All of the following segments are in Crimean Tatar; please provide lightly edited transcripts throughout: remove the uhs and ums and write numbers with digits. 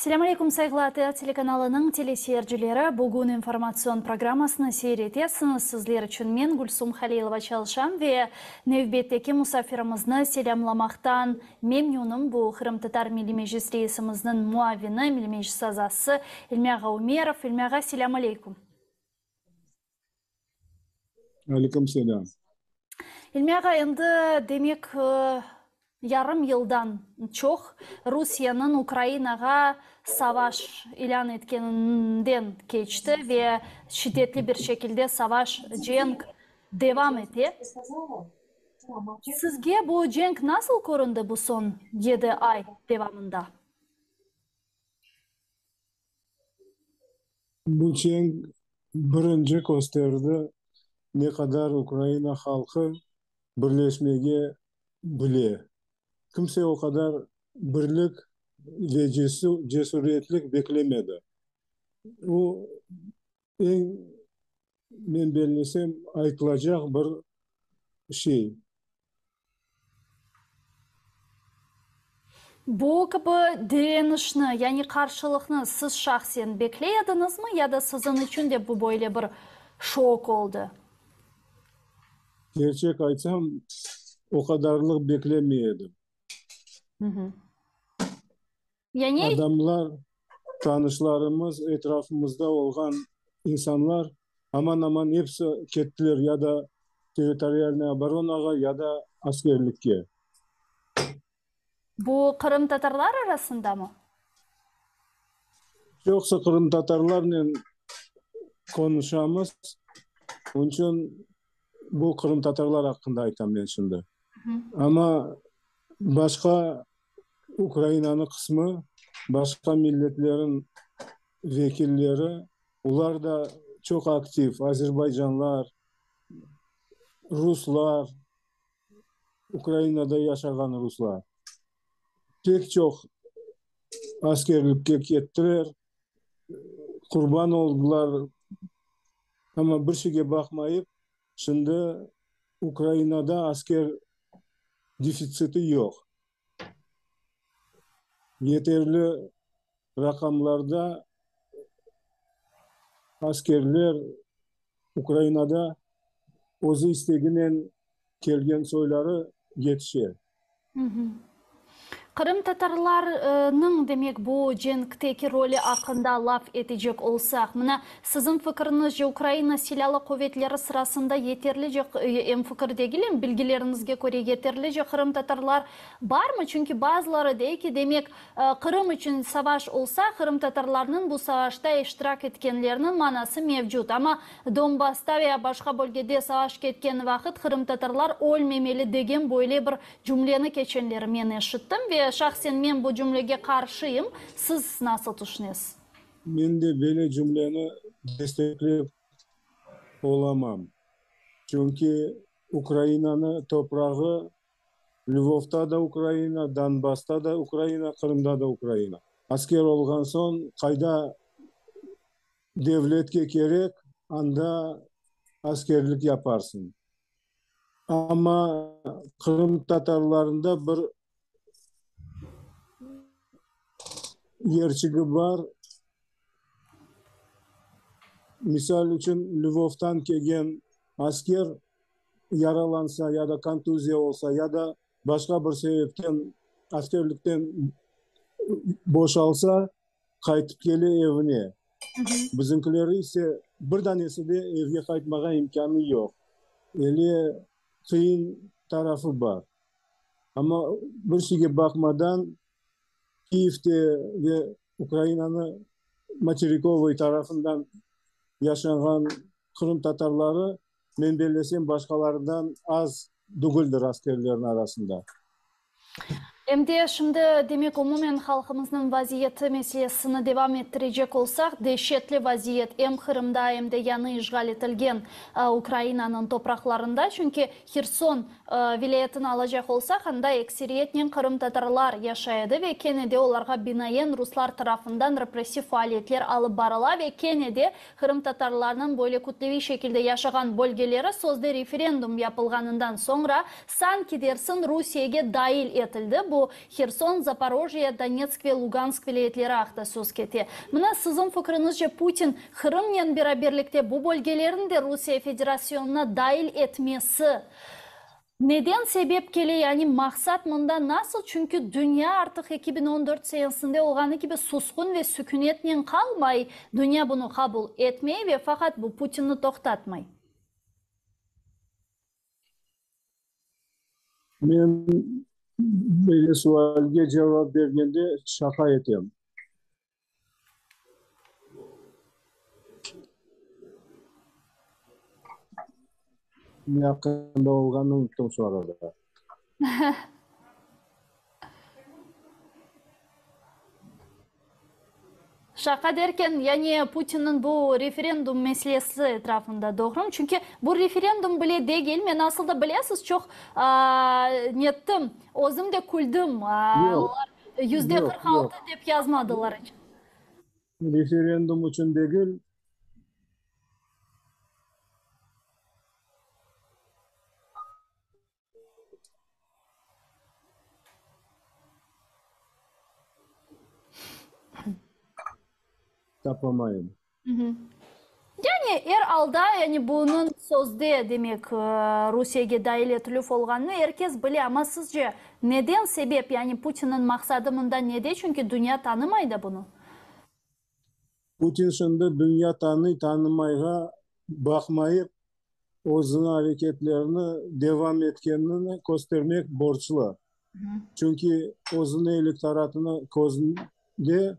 Selâm aleyküm, sayğılı ATR telekanalınıñ teleseyircileri! Bugün informatsion programmasını seyir etesiñiz. Sizler içün men, Gülsum Halilova, çalışam ve nevbetteki musafirimizni selâmlamaqtan memnünim. Bu, Qırımtatar Milliy Meclis reisimizniñ muavini, Milliy Meclis azası İlmi ağa Ümerov. İlmi ağa, selâm aleyküm! Aleyküm selâm. İlmi ağa, endi, demek, yarım yıldan çoq Rusiyeniñ Ukrainağa savaş ilân etkeninden keçti ve şiddetli bir şekilde savaş, cenk devam ete. Sizge bu cenk nasıl köründi bu soñ yedi ay devamında? Bu cenk birinci kösterdi, ne qadar Ukraina halqı birleşmege bile. Kimse o qadar birlik ve cesüriyetlik beklemedi. Bu eñ, men bellesem, aytılacaq bir şey. Bu kibi direnişni, yani qarşılıqnı siz şahsen bekley ediñizmi ya da siziñ içün de bu böyle bir şok oldı? Kerçek aytsam, o qadarlıq beklemey edim. Yani. Adamlar, tanışlarımız, etrafımızda olğan insanlar aman-aman episi kettiler ya da territorialnıy oboronağa, ya da askerlikke. Bu qırımtatarlar arasındamı? Çoqusı qırımtatarlarnen qonuşamız, onıñ içün bu qırımtatarlar aqqında aytam men şimdi. Amma başqa Ukrainanıñ qısmı, başqa milletlerin vekilleri, olar da çoq aktiv, azerbaycanlar, ruslar, Ukrainada yaşağan ruslar, pek çoq askerlikke kettiler, qurban oldılar, amma bir şeyge baqmayıp, Şimdi Ukrainada asker defitsiti yoq. Yeterli raqamlarda askerler Ukrainada özü isteginen kelgen soyları yetişe. Qırımtatarlarnıñ, demek, bu cenkteki roli aqqında laf etecek olsaq, mına, siziñ fikiriñizce, Ukraina Silâlı quvetleri sırasında yeterlice, em fikir degilim, bilgileriñizge köre, yeterlice qırımtatarlar barmı? Çünki bazıları dey ki, demek, Qırım içün savaş olsa, qırımtatarlarnıñ bu savaşta iştirak etkenleriniñ manası mevcut. Amma Donbassta ve ya başqa bölgede savaş ketken vaqıt qırımtatarlar ölmemeli degen böyle bir cümleni keçenleri men eşittim ve şahsen men bu cümlege qarşıyım. Siz nasıl tüşünesiz? Men de böyle cümleni desteklep olamam. Çünki Ukrainanı toprağı Lvovta da Ukraina, Donbassta da Ukraina, Qırımda da Ukraina. Asker olğan soñ qayda devletke kerek, anda askerlik yaparsıñ. Amma qırımtatarlarında bir yerçigi bar, misal içün, Lvovtan kelgen asker yaralansa ya da kontuziya olsa, ya da başqa bir sebepten askerlikten boşalsa, qaytıp kele evine. Bizimkileri ise bir danesi de evge qaytmağa imkânı yoq. Ele qıyın tarafı bar. Amma bir şeyge baqmadan, Kiyevde ve Ukrainanı materikovıy tarafından yaşanğan qırımtatarları, men bellesem, başqalarından az degildir askerlerniñ arasında. Em de şimdi, demek, umumen halqımıznıñ vaziyeti meselesini devam ettirecek olsaq, deşetli vaziyet em Qırımda, em de yañı işğal etilgen Ukrainanıñ topraqlarında, çünki Herson vilâyetini alacaq olsaq, anda ekseriyetnen qırımtatarlar yaşay edi ve kene de olarğa binaen ruslar tarafından repressiv faaliyetler alıp barıla ve kene de qırımtatarlarnıñ böyle kütleviy şekilde yaşağan bölgeleri sözde referendum yapılğanından soñra sanki dersin Rusiyege dail etildi. Bu. Bu Herson, Zaporojye, Donetsk ve Lugansk vilâyetleri aqta söz kete. Mına, siziñ fikriñizce, Putin Qırımnen beraberlikte bu bölgelerni de Rusiye Federasyonına dail etmesi neden sebep kele, yani maqsat mında nasıl, çünki dünya artıq 2014 senesinde olğanı kibi susqun ve sükünetnen qalmay, dünya bunı qabul etmey ve faqat bu Putinni toqtatmay. Men böyle sualge cevap bergende şaqa etem. Ne aqqında olğanını unuttım şu arada. Şaqa derken, yani Putinniñ bu referendum meselesi etrafında, doğrumı? Çünki bu referendum bile degil, men asıl da bilesiz, çoq nettim, özüm de küldim, olar 46% dep yazmadılar iç. Referendum içün degil. Tapamayım. Yani, er alda, yani bunıñ sözde, demek, Rusiyege dail etilüv olğanını er kes bile, amma sizce, neden sebep, yani Putinniñ maqsadı mında nede, çünki dünya tanımay da bunı? Putin şimdi dünya tanıy-tanımayğa baqmayıp, özüniñ areketlerini devam etkenini köstermek borclu. Çünki özüniñ elektoratını közünde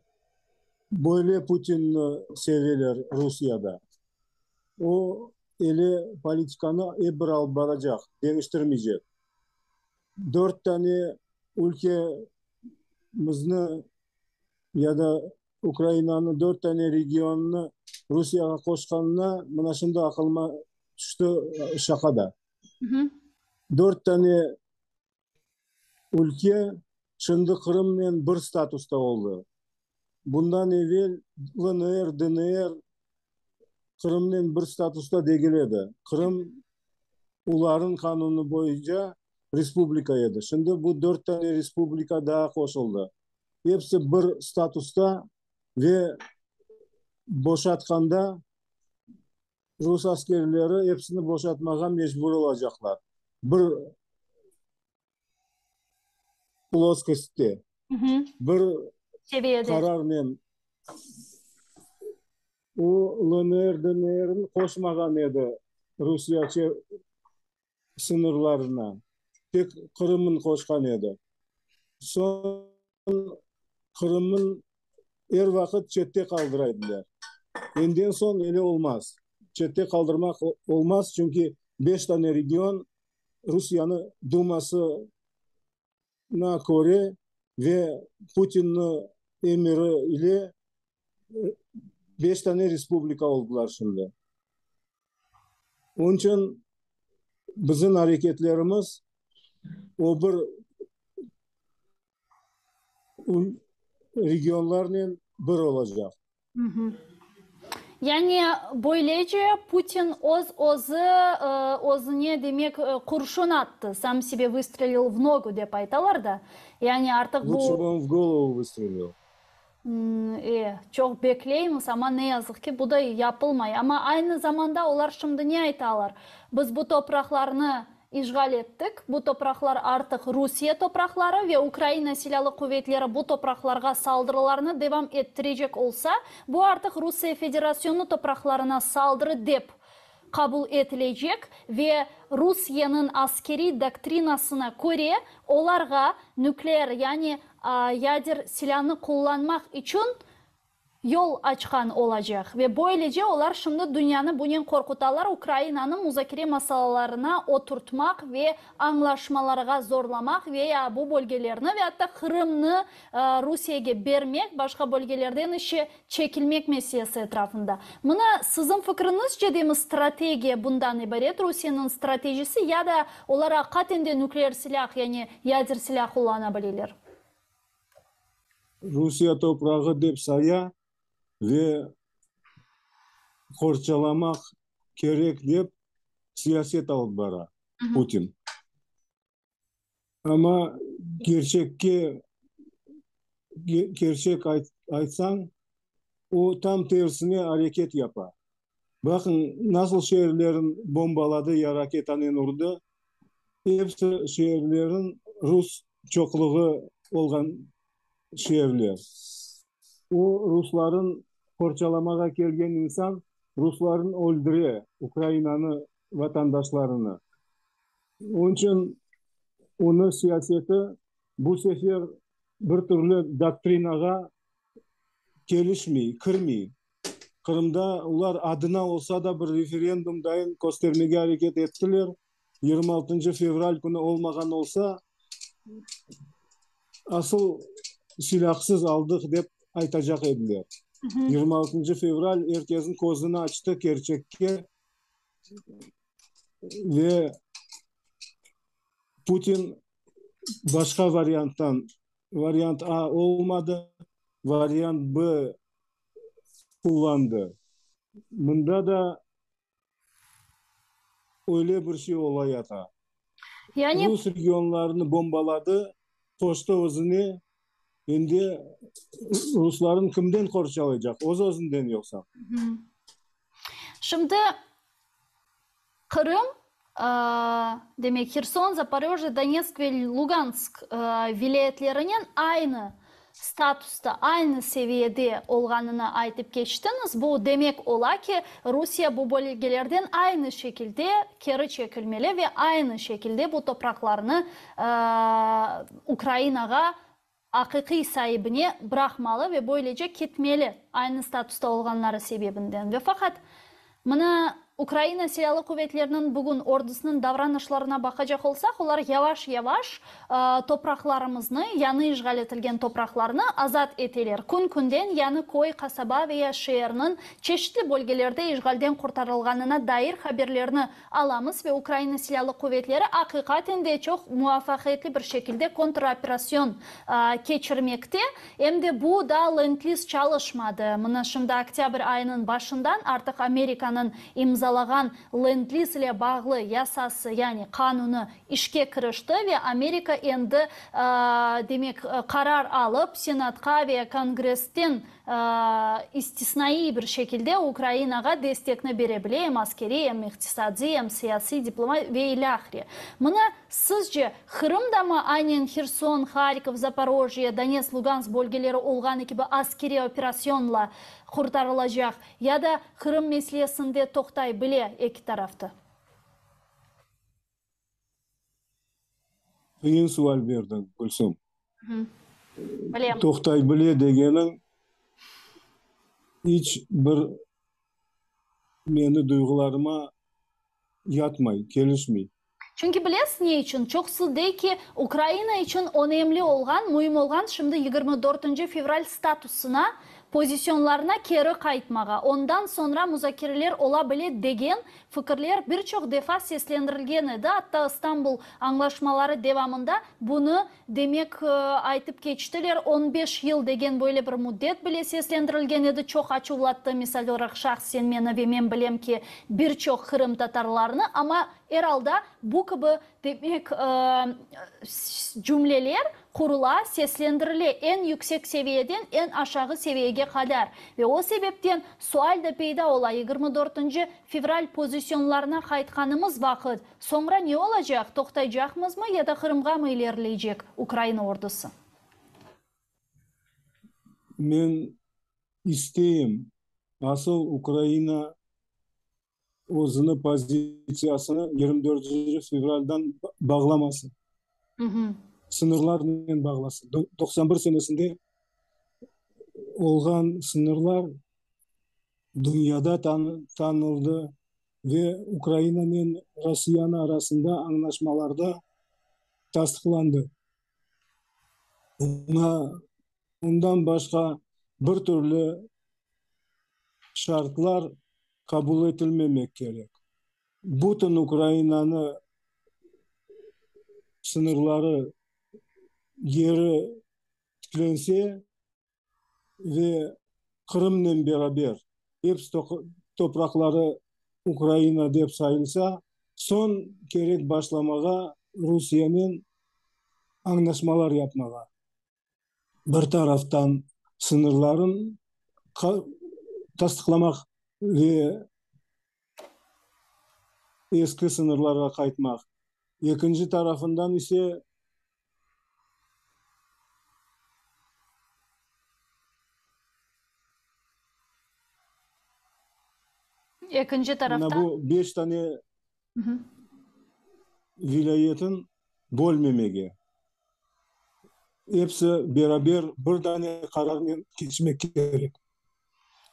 böyle Putinni seveler Rusiyada. O, ele politikanı ep bir alıp baracaq, deñiştirmeycek. Dört tane ülkemizni ya da Ukrainanıñ dört tane regionını Rusiyağa qoşqanına mına şimdi aqılıma tüşti şaqa da. Dört tane ülke şimdi Qırımnen bir statusta oldı. Bundan evel LNR, DNR Qırımnen bir statusta degil edi. Qırım olarnıñ qanunı boyunca respublika edi. Şimdi bu dört tane respublika daa qoşuldı. Episi bir statusta ve boşatqanda rus askerleri episini boşatmağa mecbur olacaqlar. Bir ploskostte, bir qararnen. O, LNR, DNRni qoşmağan edi Rusiye sıñırlarına, tek Qırımnı qoşqan edi. Soñ Qırımnı er vaqıt çette qaldıra ediler. Enden soñ ele olmaz. Çette qaldırmaq olmaz, çünki beş tane region Rusiyeniñ Dumasına köre ve Putinniñ emiri ile beş tane respublika oldılar şimdi. Onıñ içün bizim areketlerimiz o bir regionlarnen bir olacaq. Yani, böylece, Putin öz-özü özüne, demek, qurşun attı, sam sebe vıstrelil v nogu, dep aytalar da. Yani, artıq bu. Luçe bı on v golovu vıstrelil. E, çoq bekleymiz, amma ne yazıq ki, bu da yapılmay. Amma aynı zamanda olar şimdi ne aytalar? Biz bu topraqlarnı işğal ettik, bu topraqlar artıq Rusiye topraqları ve Ukraina Silâlı Quvetleri bu topraqlarğa saldırılarnı devam ettirecek olsa, bu artıq Rusiye Federasyonı topraqlarına saldırı dep qabul etilecek ve Rusiyeniñ askeriy doktrinasına köre olarğa nükleer, yani yader silânı qullanmaq içün yol açqan olacaq. Ve böylece olar şimdi dünyanı bunen qorqutalar, Ukrainanı muzakere masalarına oturtmaq ve añlaşmalarğa zorlamaq ve ya bu bölgelerni ve atta Qırımnı Rusiyege bermek, başqa bölgelerden işe çekilmek meselesi etrafında. Mına, siziñ fikriñizce demi strategiya bundan ibaret, Rusiyeniñ stratejisi ya da olar aqiqaten de nükleer silâh, yani yader silâh qullana bileler? Rusiye toprağı dep saya ve qorçalamaq kerek dep siyaset alıp bara Putin. Amma. Kerçekke kerçek aytsañ, o tam tersine areket yapa. Baqıñ, nasıl şeerlerin bombaladı ya raketanen urdı, episi şeerlerin rus çoqluğı olğan şeerler. O, rusların qorçalamağa kelgen insan, rusların öldüre, Ukrainanı vatandaşlarını. Onıñ içün onıñ siyaseti bu sefer bir türlü doktrinağa kelişmey, kirmey. Qırımda olar adına olsa da bir referendum dayın köstermege areket ettiler. 26 fevral künü olmağan olsa, asıl silâhsız aldıq dep aytacaq ediler. 26 fevral er kesniñ közüni açtı kerçekke ve Putin başqa varianttan, variant A olmadı, variant B qullandı. Mında da öyle bir şey olayata. Yani Rus regionlarını bombaladı, qoştı özüne, endi rusların kimden qorçalaycaq, öz-özünden yoqsa? Şimdi Qırım, demek, Herson, Zaporojye, Donetsk ve Lugansk vilâyetlerinen aynı statusta, aynı seviyede olğanını aytıp keçtiñiz. Bu demek ola ki, Rusiye bu bölgelerden aynı şekilde keri çekilmeli ve aynı şekilde bu topraqlarnı Ukrainağa aqiqiy saibine bıraqmalı ve böylece ketmeli, aynı statusta olğanları sebebinden. Ve faqat, mına, Ukraina Silâlı Quvetleriniñ bugün ordusınıñ davranışlarına baqacaq olsaq, olar yavaş-yavaş topraqlarımıznı, yañı işğal etilgen topraqlarnı azat eteler. Kün-künden yañı köy, qasaba ve ya şeerniñ çeşitli bölgelerde işğalden qurtarılğanına dair haberlerni alamız ve Ukraina Silâlı Quvetleri aqiqaten de çoq muvafaqiyetli bir şekilde kontraoperasyon keçirmekte. Em de bu daa Lend-Liz çalışmadı. Mına şimdi oktâbr ayınıñ başından artıq Amerikanıñ imzalağan Lend-Liz ile bağlı yasası, yani qanunı işke kirişti ve Amerika endi, demek, qarar alıp, Senatqa ve Kongressten istisnaiy bir şekilde Ukrainağa destekni bere bile, em askeriy, em iqtisadiy, em siyasiy, diplomatik ve ilâhre. Mına, sizce, Qırım da mı aynen Herson, Harkov, Zaporojye, Donetsk, Lugansk bölgeleri olğanı kibi askeriy operasyonla qurtarılacaq ya da Qırım meselesinde toqtay bile eki taraf da? Qıyın sual berdiñ, Gülsüm. Bilem. Toqtay bile degeniñ iç bir meni duyğularıma yatmay, kelişmey. Çünki bilesiz ne içün? Çoqusı dey ki, Ukraina içün önemli olğan, müim olğan şimdi 24 fevral statusına, pozisyonlarına keri qaytmağa, ondan soñra muzakereler ola bile degen Fikirler bir çoq defa seslendirilgen edi, atta İstanbul añlaşmaları devamında bunı, demek, aytıp keçtiler, on beş yıl degen böyle bir müddet bile seslendirilgen edi, çoq açuvlattı, misal olaraq, şahsen meni ve men bilem ki, bir çoq qırımtatarlarnı, amma er alda bu kibi, demek, cümleler qurula, seslendirile eñ yüksek seviyeden eñ aşağı seviyege qadar. Ve o sebepten sual da peyda ola, 24 fevral pozisyonlarına qaytqanımız vaqıt, soñra ne olacaq, toqtaycaqmızmı ya da Qırımğamı ilerileycek Ukraina ordusı? Men isteyim, asıl Ukraina özüni pozitsiyasını 24 fevraldan bağlamasın. Sıñırlarnen bağlasın. 91 senesinde olğan sıñırlar dünyada tanıldı ve Ukrainanen Rossiyanı arasında añlaşmalarda tasdıqlandı. Buña Ondan başqa bir türlü şartlar qabul etilmemek kerek. Bütün Ukrainanı sıñırları geri tiklense ve Qırımnen beraber episi topraqları Ukraina dep sayılsa, soñ kerek başlamağa Rusiyenen. Añlaşmalar yapmağa. Bir taraftan sıñırların tasdıqlamaq ve eski sıñırlarğa qaytmaq, ekinci tarafından ise, Ekinci mına taraftan? bu beş tane vilâyetin bölmemege. Episi beraber bir dane qararnen keçmek kerek.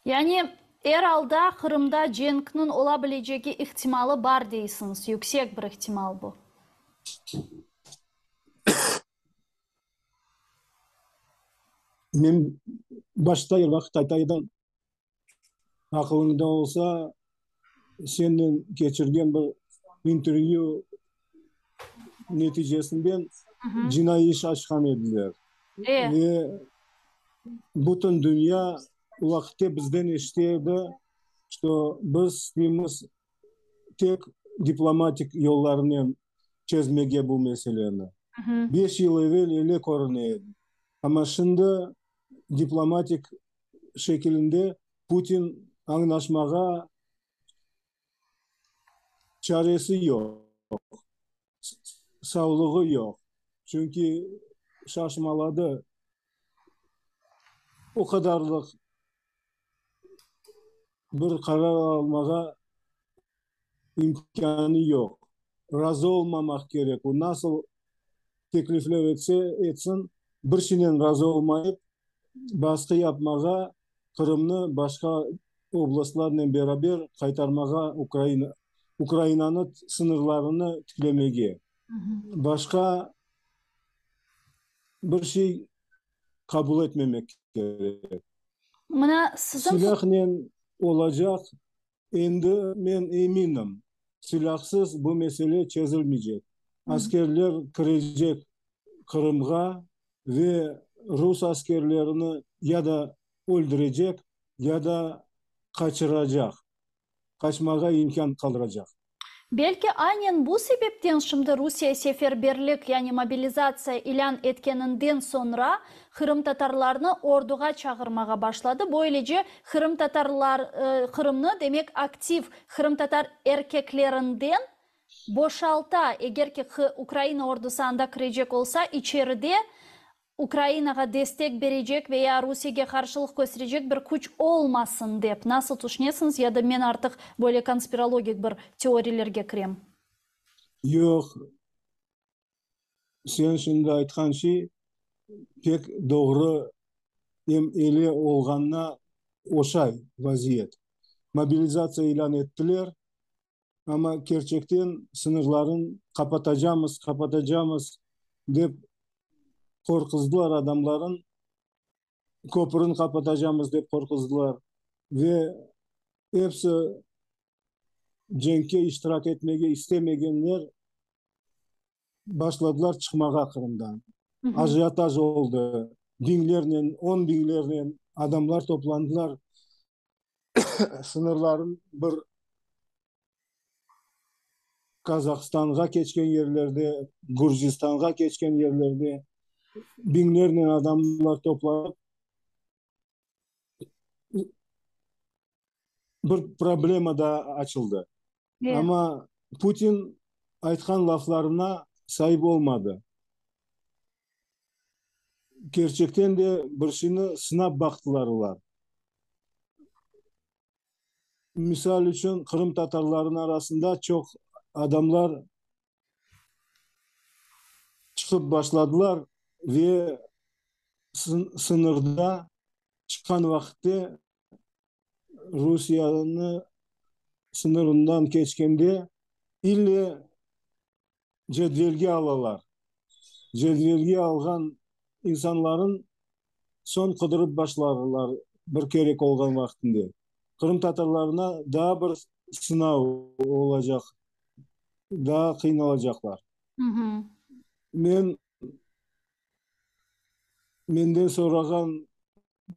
Yani, er alda Qırımda cenkniñ ola bilecegi ihtimalı bar deysiñiz, yüksek bir ihtimal bu. Men başta er vaqıt ayta edim, Aqılıñda olsa, senden keçirgen bir intervyü neticesinden cinaiy iş açqan ediler. Ve bütün dünya o vaqıtte bizden eşite edi, şto biz isteymiz tek diplomatik yollarnen çezmege bu meseleni. Beş yıl evel öyle körüne edi. Amma şimdi diplomatik şekilinde Putin añlaşmağa çaresi yoq, savlığı yoq, çünki şaşmaladı, o qadarlıq bir qarar almağa imkânı yoq. Razı olmamaq kerek, o nasıl teklifler etse etsin, bir şeynen razı olmayıp, basqı yapmağa, Qırımnı başqa oblastlarnen beraber qaytarmağa, Ukraina, Ukrainanı sıñırlarını tiklemege. Başqa bir şey qabul etmemek kerek. Mına siziñ. Silâhnen olacaq Endi men eminim, silâhsız bu mesele çezilmeycek. Askerler kirecek Qırımğa ve rus askerlerini ya da öldürecek, ya da qaçıracaq, qaçmağa imkân qaldıracaq. Belki aynen bu sebepten şimdi Rusiye seferberlik, yani mobilizatsiya ilân etkeninden soñra qırımtatarlarnı orduğa çağırmağa başladı. Böylece qırımtatarlar Qırımnı, demek, aktiv qırımtatar erkeklerinden boşalta, eger ki Ukraina ordusı anda kirecek olsa, içeride Ukrainağa destek berecek ve ya Rusiyege qarşılıq kösterecek bir küç olmasın dep. Nasıl tüşünesiñiz ya da men artıq böyle konspirologik bir teorilerge kirem? Yoq, sen şimdi aytqan şey pek doğru, em ele olğanına oşay vaziyet. Mobilizatsiya ilân ettiler, Amma kerçekten sıñırların qapatacamız, qapatacamız dep qorquzdılar adamların, köpürin qapatacamız dep qorquzdılar ve episi cenkke iştirak etmege istemegenler başladılar çıqmağa Qırımdan. Ajiotaj oldı, biñlernen, on biñlernen adamlar toplandılar. Sıñırların bir Kazahstanğa keçken yerlerde, Gürcistanğa keçken yerlerde biñlernen adamlar toplanıp, bir problema da açıldı. Amma Putin aytqan laflarına saip olmadı. Kerçekten de bir şeyni sınap baqtılar olar. Misal içün, qırımtatarlarnıñ arasında çoq adamlar çıqıp başladılar ve sıñırda çıqqan vaqıtte Rusiyeni sıñırından keçkende ille cedvelge alalar. Cedvelge alğan insanların soñ qıdırıp başlarlar bir kerek olğan vaqtında. Qırımtatarlarına daa bir sınav olacaq, daa qıynalacaqlar. Men menden sorağan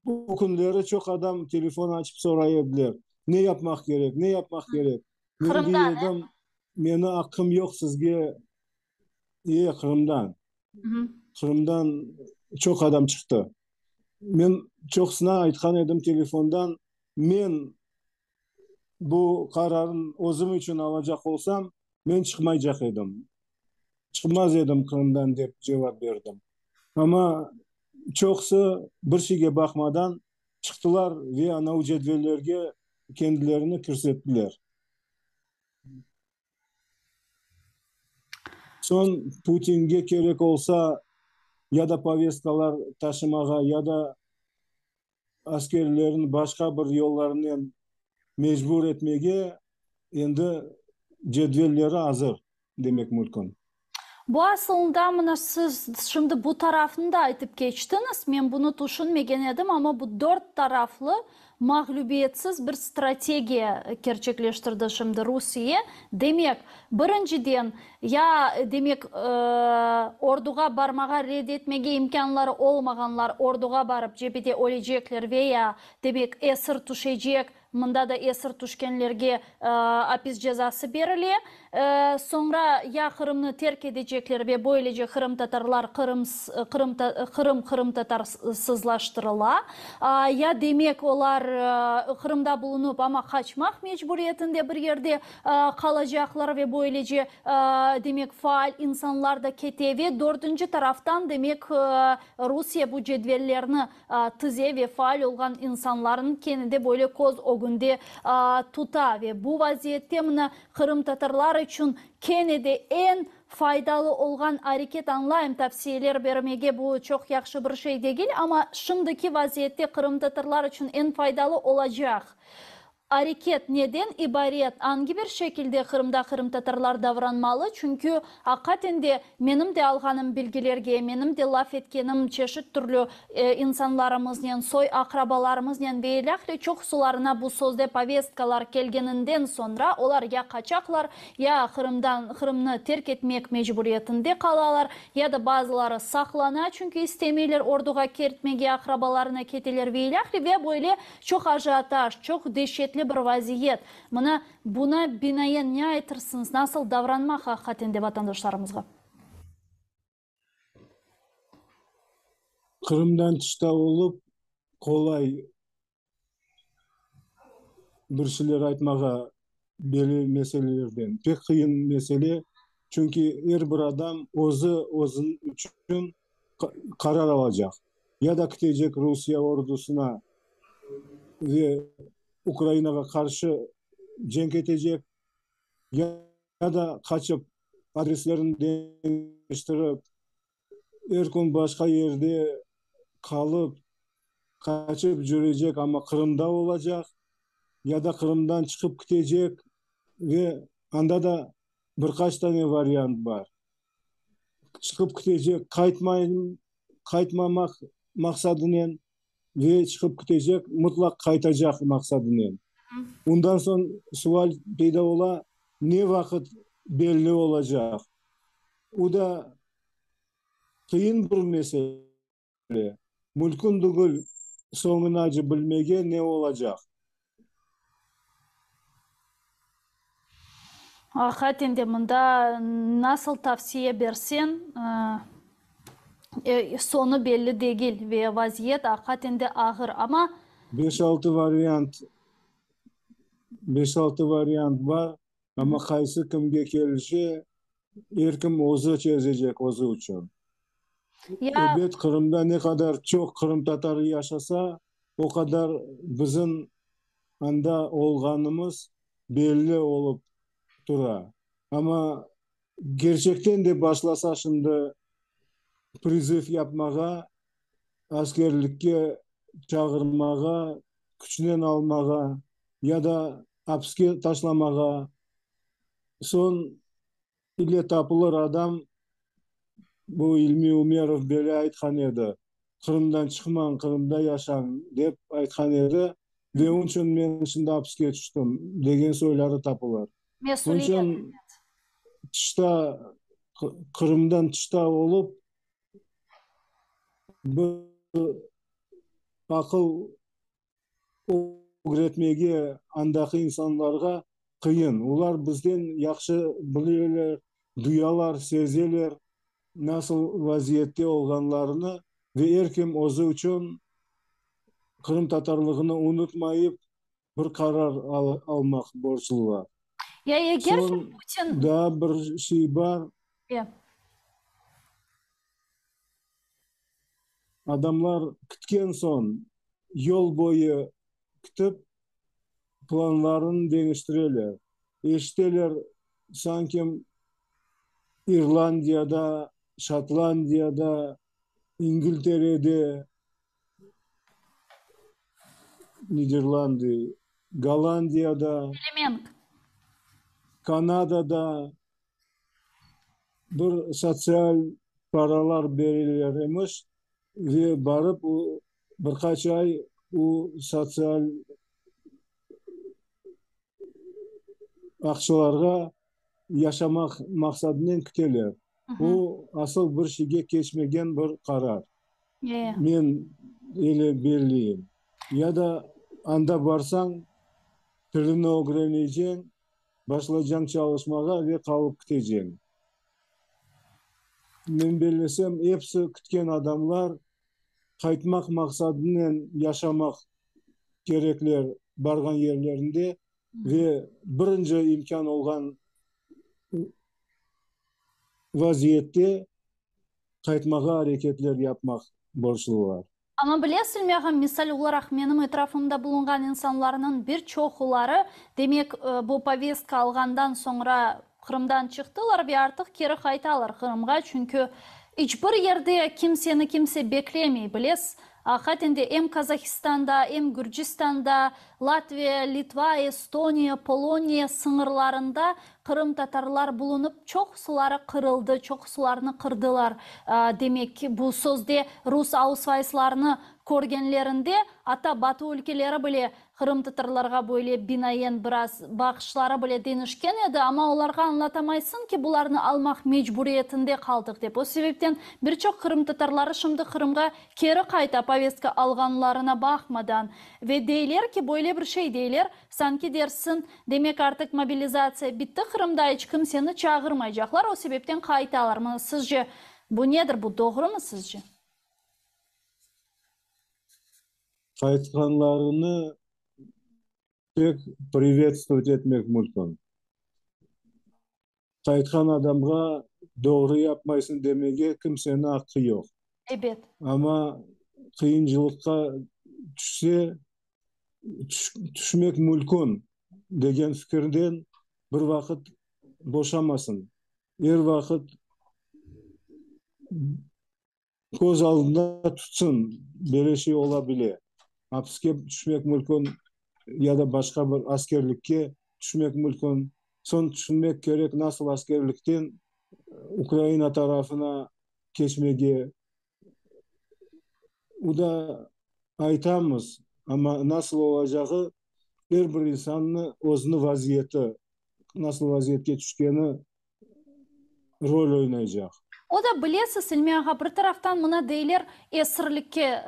Bu künleri çoq adam telefon açıp soray ediler, ne yapmaq kerek, ne yapmaq kerek? Men dey edim, meni aqqım yoq sizge, e, Qırımdan. Qırımdan çoq adam çıqtı. Men çoqusına aytqan edim telefondan, men bu qararnı özüm içün alacaq olsam, men çıqmaycaq edim. Çıqmaz edim Qırımdan dep cevap berdim. Amma çoqusı bir şeyge baqmadan çıqtılar ve anav cedvellerge kendilerini kirsettiler. Soñ Putinge kerek olsa, ya da povestkalar taşımağa, ya da askerlerini başqa bir yollarnen mecbur etmege endi cedvelleri azır, demek mülkün. Bu asılında mına siz şimdi bu tarafnı da aytıp keçtiñiz, men bunı tüşünmegen edim, amma bu dört taraflı mağlübiyetsiz bir strategiya kerçekleştirdi şimdi Rusiye. Demek, birinciden, ya, demek, orduğa barmağa red etmege imkânları olmağanlar orduğa barıp cebede ölecekler ve ya, demek, esir tüşecek, Mında da esir tüşkenlerge apis cezası berile. Soñra ya Qırımnı terk edecekler ve böylece qırımtatarlar Qırım Qırım qırımtatarsızlaştırıla, ya demek olar Qırımda bulunıp, amma qaçmaq mecburiyetinde bir yerde qalacaqlar ve böylece demek faal insanlar da kete ve dördünci taraftan demek Rusiye bu cedvellerni tize ve faal olğan insanlarnı kene de böyle köz ögünde tuta ve bu vaziyette mına qırımtatarlar içün kene de eñ faydalı olğan areket añlayım, tavsiyeler bermege bu çoq yahşı bir şey degil, amma şimdiki vaziyette qırımtatarlar içün eñ faydalı olacaq Areket neden ibaret, angi bir şekilde Qırımda qırımtatarlar davranmalı, çünki aqaten de menim de alğanım bilgilerge, menim de laf etkenim çeşit türlü insanlarımıznen, soy-aqrabalarımıznen ve ilâhre çoqusularına bu sözde povestkalar kelgeninden soñra olar ya qaçaqlar, ya Qırımdan, Qırımnı terk etmek mecburiyetinde qalalar, ya da bazıları saqlana, çünki istemeyler orduğa kertmege, aqrabalarına keteler ve ilâhre ve böyle Çoq ajiotaj, çoq deşetli bir vaziyet. Mına buna binaen ne aytırsıñız, nasıl davranmaq aqiqaten de vatandaşlarımızğa? Qırımdan tışta olıp, qolay bir şeyler aytmağa belli meselelerden. Pek qıyın mesele, çünki er bir adam özü özüniñ içün qarar alacaq. Ya da ketecek Rusiye ordusına ve Ukrainağa qarşı cenk etecek, ya da qaçıp, adreslerini deñiştirip, er kün başqa yerde qalıp, qaçıp cürecek, amma Qırımda olacaq, ya da Qırımdan çıqıp ketecek ve anda da bir qaç tane variant bar. Çıqıp ketecek, qaytmayım, qaytmamaq maqsadınen ve çıqıp ketecek, mıtlaq qaytacaq maqsadınen. Ondan soñ sual peyda ola, ne vaqıt belli olacaq? O da qıyın bir mesele. Mülkün degil soñunace bilmege ne olacaq. Aqiqaten de mında nasıl tavsiye berseñ, soñu belli degil ve vaziyet aqiqaten de ağır. Amma. Beş-altı variant, beş-altı variant bar, amma qaysı kimge kelişe, er kim özü çezecek özü içün. Ebet, Qırımda ne qadar çoq qırımtatarı yaşasa, o qadar bizim anda olğanımız belli olıp tura. Amma kerçekten de başlasa şimdi priziv yapmağa, askerlikke çağırmağa, küçnen almağa ya da apiske taşlamağa, soñ İlle tapılır adam, bu İlmi Umerov böyle aytqan edi, Qırımdan çıqmañ, Qırımda yaşañ, dep aytqan edi ve onıñ içün men şimdi apiske tüştim, degen soyları tapılır. Onıñ içün tışta, Qırımdan tışta olıp, bir aqıl ögretmege andaki insanlarğa qıyın. Olar bizden yahşı bileler, duyalar, sezeler. Nasıl vaziyette olğanlarını ve er kim özü içün qırımtatarlığını unutmayıp bir qarar almaq borclular. Ya eger ki Soñ Putin. daa bir şey bar. E. Adamlar kütken soñ, yol boyu kütip, planlarını deñiştireler. Eşiteler, sanki İrlandiyada, Şotlandiyada, İngilterede, Niderlandı, Gollandiyada, Felemenk. Kanadada bir sotsial paralar bereler emiş ve barıp bir qaç ay o sotsial aqçalarğa yaşamaq maqsadınen kiteler. Bu asıl bir şeyge keçmegen bir qarar. Men öyle belleyim. Ya da anda barsañ, tilini ögreneceñ, başlaycañ çalışmağa ve qalıp kiteceñ. Men bellesem, episi kütken adamlar qaytmaq maqsadınen yaşamaq kerekler barğan yerlerinde ve birinci imkân olğan vaziyette qaytmağa areketler yapmaq borclular. Amma bilesiñmi, ağam, misal olaraq, menim etrafımda bulunğan insanlarnıñ bir çoquları, demek, bu povestka alğandan soñra Qırımdan çıqtılar ve artıq keri qaytalar Qırımğa, çünki iç bir yerde kimseni kimse beklemey, bilesiz. Aqiqaten de em Kazahistanda, em Gürcistanda, Latviya, Litva, Estoniya, Poloniya sıñırlarında qırımtatarlar bulunıp, çoqusıları qırıldı, çoqusılarını qırdılar. Demek ki, bu sözde rus ausvayslarını körgenlerinde, atta Batı ülkeleri bile Qırımtatarlarğa böyle binaen biraz baqışları bile deñişken edi, amma olarğa añlatamaysıñ ki, bularnı almaq mecburiyetinde qaldıq dep. O sebepten bir çoq qırımtatarları şimdi Qırımğa keri qayta, povestka alğanlarına baqmadan. Ve deyler ki, böyle bir şey deyler, sanki dersiñ, demek artıq mobilizatsiya bitti Qırımda, iç kimseni çağırmaycaqlar, o sebepten qaytalar. Mına sizce bu nedir, bu doğrumı sizce? Qaytqanlarını pek privetstvovать etmek mümkün. Qaytqan adamğa doğru yapmaysıñ demege kimseniñ aqqı yoq. Ebet. Amma qıyıncılıqqa tüşse, tüşmek mülkün degen fikirden bir vaqıt boşamasın. Er vaqıt Köz aldında tutsın, böyle şey ola bile. Apiske tüşmek mülkün ya da başqa bir askerlikke tüşmek mülkün. Soñ tüşünmek kerek, nasıl askerlikten Ukraina tarafına keçmege. U da aytamız, amma nasıl olacağı er bir insannı özüni vaziyeti, nasıl vaziyetke tüşkeni rol oynaycaq. O da, bilesiz, İlmi ağa, bir taraftan mına deyler, esirlikke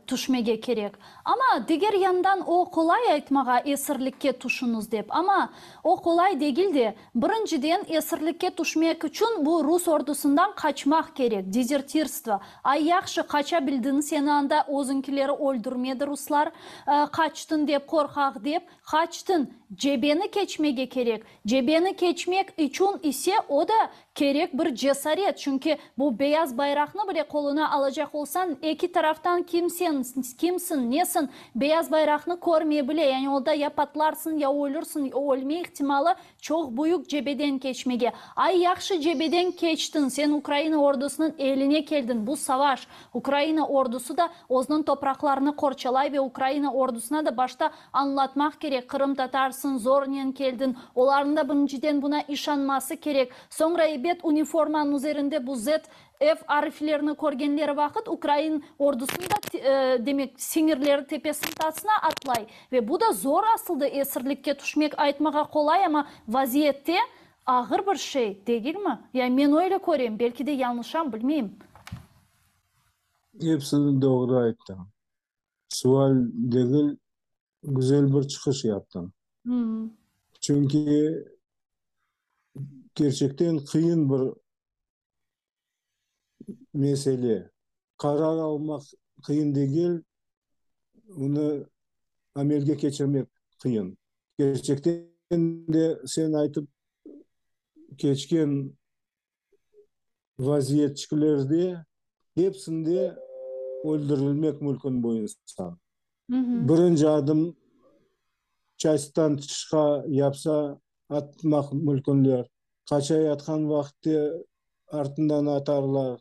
tüşmege kerek. Amma diger yandan o qolay aytmağa esirlikke tüşüñiz dep. Amma o qolay degil de. Birinciden, esirlikke tüşmek içün bu rus ordusından qaçmaq kerek, dezertirstvo. Ay, yahşı, qaça bildiñ, seni anda özüñkileri öldürmedi ruslar, qaçtıñ dep, qorqaq dep. Qaçtıñ, cebeni keçmege kerek. Cebeni keçmek içün ise o da kerek bir cesaret, çünki bu beyaz bayraqnı bile qoluna alacaq olsañ, eki taraftan kimsen, kimsiñ, nesiñ, beyaz bayraqnı körmey bile, yani onda ya patlarsıñ, ya ölürsiñ, ölme ihtimalı çoq büyük cebeden keçmege. Ay, yahşı cebeden keçtiñ, sen Ukraina ordusınıñ eline keldiñ, bu savaş, Ukraina ordusı da özüniñ topraqlarını qorçalay ve Ukraina ordusına da başta Añlatmaq kerek, qırımtatarsıñ, zornen keldiñ. Olarnıñ da birinciden buna işanması kerek. Soñra, ebet, uniformanıñ üzerinde bu ZF ariflerini körgenleri vaqıt ukrain ordusınıñ da, demek, siñirleri tepesiniñ tasına atlay. Ve bu da zor asılda esirlikke tüşmek aytmağa qolay, amma vaziyette ağır bir şey, degilmi? Ya men öyle körem, belki de yañlışam, bilmeyim. Epsini doğru ayttıñ. Sual degil, güzel bir çıqış yaptıñ. Çünki kerçekten qıyın bir. mesele. Qarar almaq qıyın degil, onı amelge keçirmek qıyın. Kerçekten de sen aytıp keçken vaziyetçiklerde hepsinde öldürilmek mümkün bu insan. Birinci adım çasttan tışqa yapsa, atmaq mümkünler. Qaçayatqan vaqıtte artından atarlar.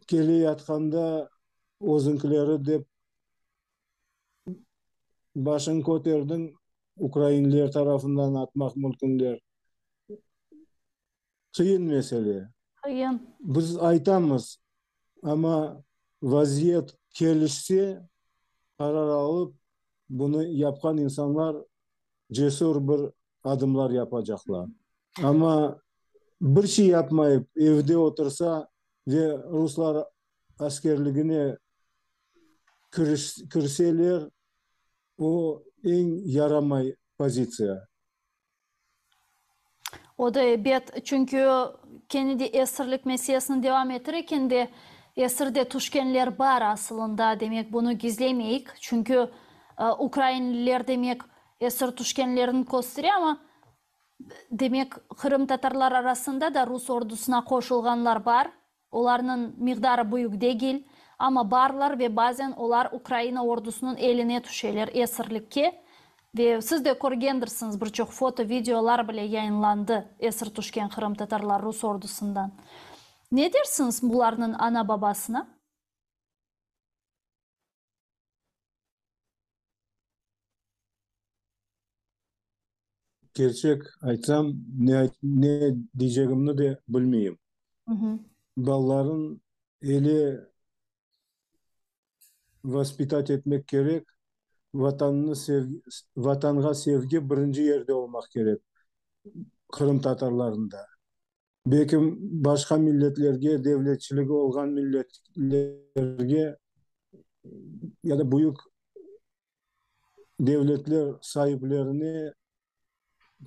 Keleyatqanda özüñkileri dep başıñ köterdiñ, ukrainler tarafından atmaq mümkünler. Qıyın mesele. Qıyın. Biz aytamız, amma vaziyet kelişse, qarar alıp, bunı yapqan insanlar cesur bir adımlar yapacaqlar. Amma bir şey yapmayıp, evde otursa ve ruslar askerligine kirseler, o eñ yaramay pozitsiya. O da ebet, çünki kene de esirlik meselesini devam ettir eken de, esir de tüşkenler bar asılında, demek bunı gizlemeyik, çünki ukrainliler demek esir tüşkenlerini köstere, amma demek qırımtatarlar arasında da rus ordusına qoşulğanlar bar, Olarnıñ miqdarı büyük degil, amma barlar ve bazen olar Ukraina ordusınıñ eline tüşeler esirlikke. Ve siz de körgendirsiñiz, bir çoq foto, videolar bile yayınlandı esir tüşken qırımtatarlar rus ordusından. Ne dersiñiz bularnıñ ana-babasına? Kerçek aytsam, ne ne deycegimni de bilmeyim. Balaların ele vaspitat etmek kerek, Vatannı Vatanğa sevgi birinci yerde olmaq kerek qırımtatarlarında. Belki başqa milletlerge, devletçiligi olğan milletlerge ya da büyük devletler saiplerine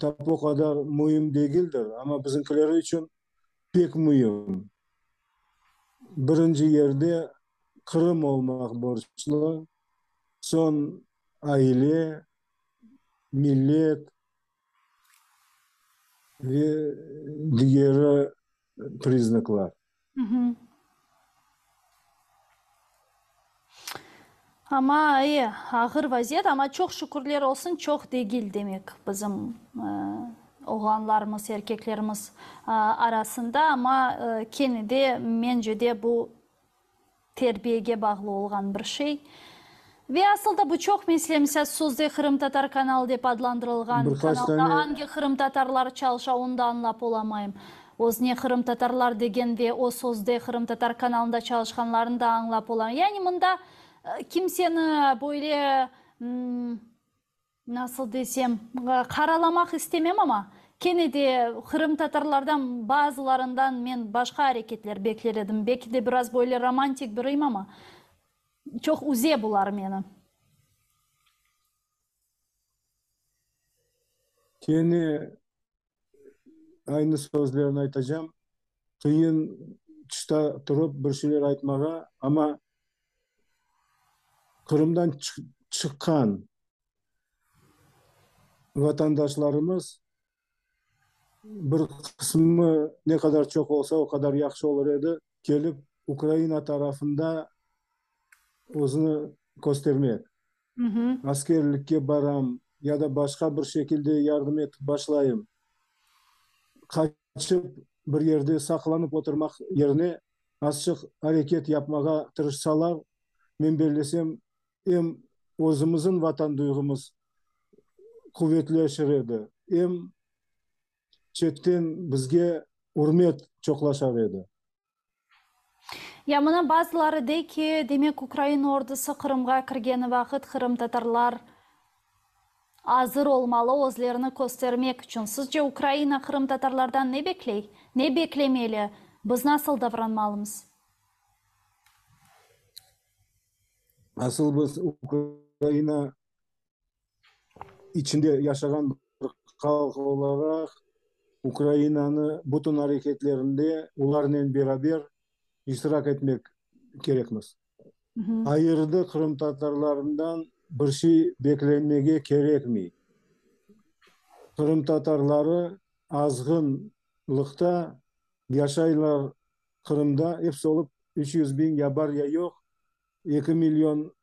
tap o qadar müim degildir, amma bizimkiler içün pek müim. Birinci yerde Qırım olmaq borclu, soñ aile, millet ve digeri priznaklar. Amma, e, ağır vaziyet, amma çoq şükürler olsun, çoq degil, demek, bizim oğlanlarımız, erkeklerimiz arasında, amma kene de, mence de, bu terbiyege bağlı olğan bir şey. Ve asıl da bu çoq mesele, misal, Sözde qırımtatar kanalı dep adlandırılğan Bir qaç kanalda tane angi qırımtatarlar çalışa, onı da añlap olamayım. Özüne qırımtatarlar degen ve o Sözde qırımtatar kanalında çalışqanlarnı da añlap olamayım. Yani mında kimseni böyle, Nasıl desem, qaralamaq istemem, amma kene de qırımtatarlardan bazılarından men başqa areketler bekler edim. Belki de biraz böyle romantik biriyim, amma çoq üze bular meni. Kene aynı sözlerni aytacam, qıyın tışta turıp bir şeyler aytmağa, amma Qırımdan çıqqan vatandaşlarımız bir qısmı ne qadar çoq olsa, o qadar yahşı olur edi, kelip Ukraina tarafında özüni köstermek. Askerlikke baram ya da başqa bir şekilde yardım etip başlayım. Qaçıp bir yerde saqlanıp oturmaq yerine azçıq areket yapmağa tırışsalar, men bellesem, em özümizin vatan duyğumız quvetleşir edi, em çetten bizge ürmet çoqlaşar edi. Ya mına bazıları dey ki, demek ukrain ordusı Qırımğa kirgeni vaqıt qırımtatarlar azır olmalı özlerini köstermek içün. Sizce Ukraina qırımtatarlardan ne bekley? Ne beklemeli? Biz nasıl davranmalımız? Asıl biz Ukraina içinde yaşağan bir halq olaraq Ukrainanı bütün areketlerinde olarnen beraber. iştirak etmek kerekmiz. Ayırdı qırımtatarlarından bir şey beklenmege kerekmey. Qırımtatarları azğınlıqta yaşaylar Qırımda, episi olıp 300 biñ ya bar ya yoq, 2 million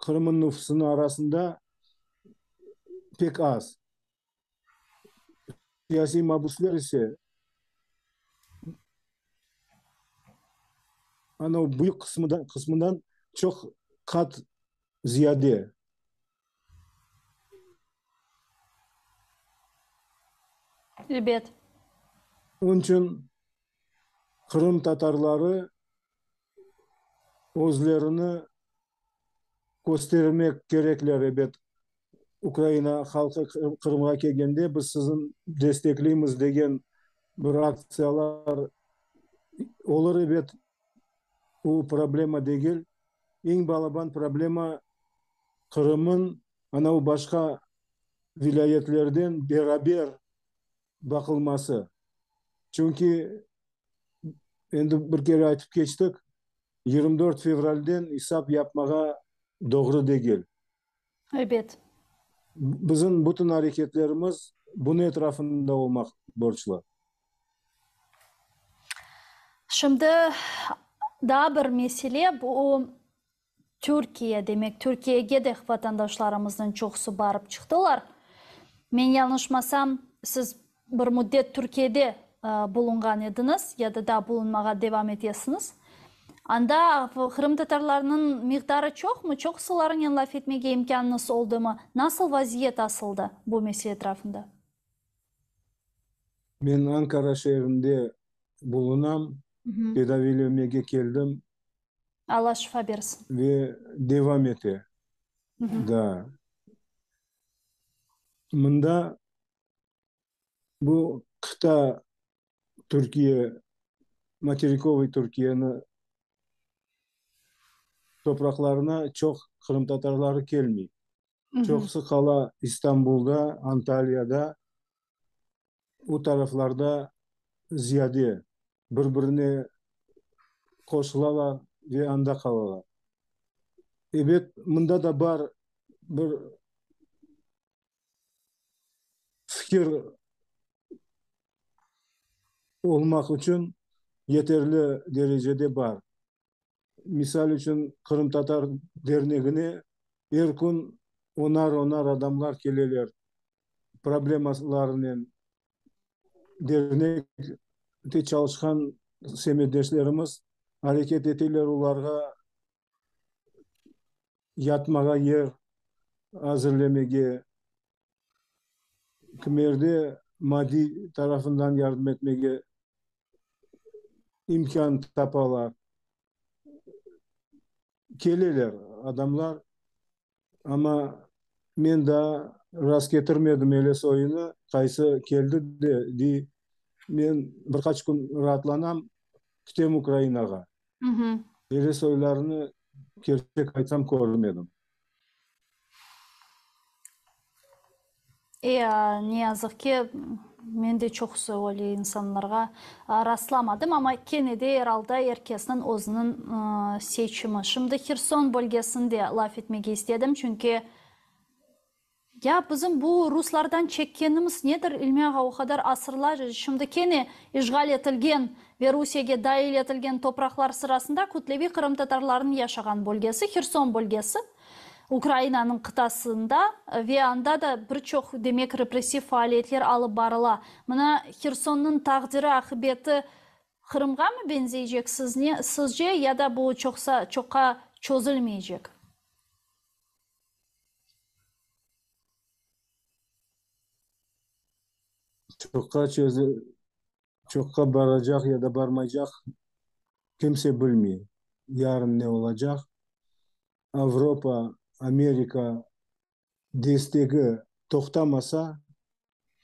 Qırımın nufusınıñ arasında pek az. Siyasiy mabusler ise ana büyük qısmından, qısmından çoq qat ziyade. Elbet. Onıñ içün Qırım tatarları özlerini köstermek kerekler, ebet, Ukraina halqı Qırımğa kelgende biz siziñ destekleymiz degen bir aktsiyalar olur, ebet, o problema degil. Eñ balaban problema Qırımın anav başqa vilâyetlerden beraber baqılması. Çünki endi bir kere aytıp keçtik, 24 fevralden isap yapmağa doğru degil. Ebet. Bizim bütün areketlerimiz bunıñ etrafında olmaq borclu. Şimdi daa bir mesele, bu Türkiye, demek, Türkiyege de vatandaşlarımıznıñ çoqusı barıp çıqtılar. Men yañlışmasam, siz bir müddet Türkiyede bulunğan ediñiz ya da daa bulunmağa devam etesiñiz. Anda qırımtatarlarnıñ miqdarı çoqmı? Çoqusılarınen laf etmege imkânıñız oldımı? Nasıl vaziyet asıldı bu mesele etrafında? Men Ankara şeerinde bulunam, tedaviylenmege keldim. Alla şifa bersin. Ve devam ete daa. Mında bu qıta Türkiye, materikovıy Türkiyeni topraqlarına çoq qırımtatarları kelmey. Çoqusı qala İstanbulda, Antalyada, o taraflarda ziyade bir-birine qoşulalar ve anda qalalar. Ebet, mında da bar bir fikir olmaq içün yeterli derecede bar. Misal içün, Qırımtatar dernegine er kün onar-onar adamlar keleler problemalarınen. Dernekte çalışqan semetdeşlerimiz areket eteler olarğa yatmağa yer azırlemege, kimerde maddiy tarafından yardım etmege imkân tapalar. Keleler adamlar, amma men daa rastketirmedim ele soyunı, qaysı keldi de, dey, men bir qaç kün raatlanam, kitem Ukrainağa. Ele soylarını, kerçek aytsam, körmedim. E, ne yazıq ki, men de çoqusı öyle insanlarğa rastlamadım, amma kene de er alda er kesniñ özüniñ seçimi. Şimdi Herson bölgesinde laf etmege istedim, çünki ya bizim bu ruslardan çekkenimiz nedir, İlmi ağa, o qadar asırlar, şimdi kene işğal etilgen ve Rusiyege dail etilgen topraqlar sırasında kütleviy qırımtatarlarnıñ yaşağan bölgesi, Herson bölgesi, Ukrainanıñ qıtasında ve anda da bir çoq, demek, repressiv faaliyetler alıp barıla. Mına Hersonnıñ taqdiri, aqibeti Qırımğa mı benzeycek sizne, sizce, ya da bu çoqsa, çoqqa çözülmeycek? Çoqqa çözü, çoqqa baracaq ya da barmaycaq kimse bilmey. Yarın ne olacaq? Avropa, Amerika destegi toqtamasa,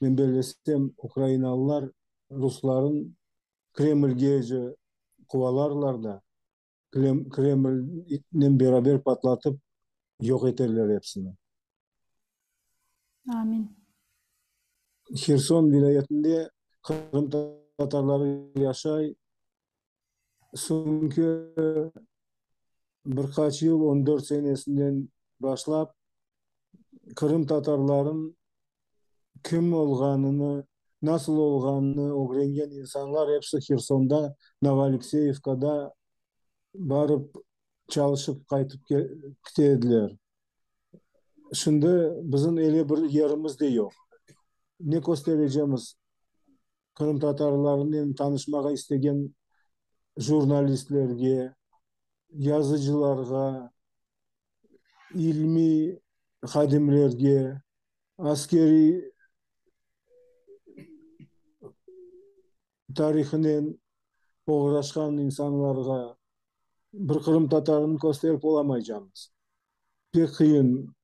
men bellesem, ukrainalılar rusların Kremlgece quvalarlar da, Kremlnen beraber patlatıp yoq eterler epsini. Amin. Herson vilâyetinde qırımtatarları yaşay. Soñki bir qaç yıl, on dört senesinden başlap, qırımtatarların kim olğanını, nasıl olğanını ögrengen insanlar episi Hersonda, Novoalekseyevkada barıp çalışıp qaytıp kete ediler. Şimdi bizim ele bir yerimiz de yoq. Ne kösterecemiz qırımtatarlarınen tanışmağa istegen jurnalistlerge, yazıcılarğa, ilmiy hadimlerge, askeriy tarihınen oğraşqan insanlarğa bir qırımtatarını kösterip olamaycamız. Pek qıyın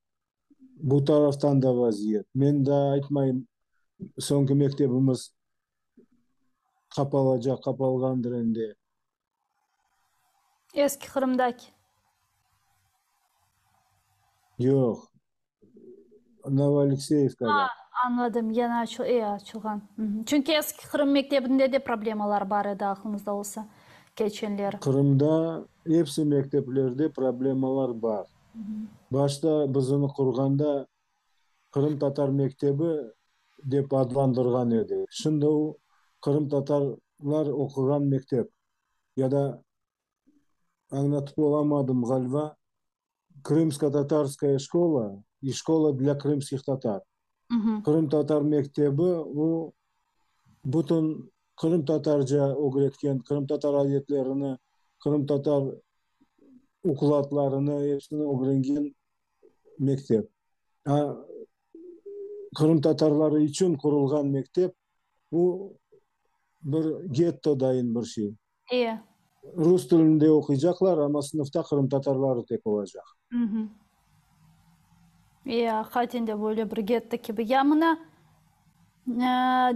bu taraftan da vaziyet. Men daa aytmayım, soñki mektebimiz qapalacaq, qapalğandır endi. Eski Qırımdaki. Yoq, Novoalekseyevkada. A, añladım, yañı açıl, e, açılğan. Çünki Eski Qırım mektebinde de problemalar bar edi, aqlıñızda olsa, keçenleri. Qırımda episi mekteplerde problemalar bar. Başta biz onı qurğanda qırımtatar mektebi dep adlandırğan edik. Şimdi o qırımtatarlar oquğan mektep ya da añlatıp olamadım, ğaliba, Krımsko-tatarskaya şkola i şkola dlâ krımskih tatar. Qırımtatar mektebi, o, bütün qırımtatarca ögretken, qırımtatar adetlerini, qırımtatar ukladlarını, episini ögrengen mektep. A qırımtatarları içün qurulğan mektep, bu bir getto dayın bir şey. E. Rus tilinde oquycaqlar, amma sınıfta qırımtatarları tek olacaq. E, aqiqaten de böyle bir getto kibi. Ya mına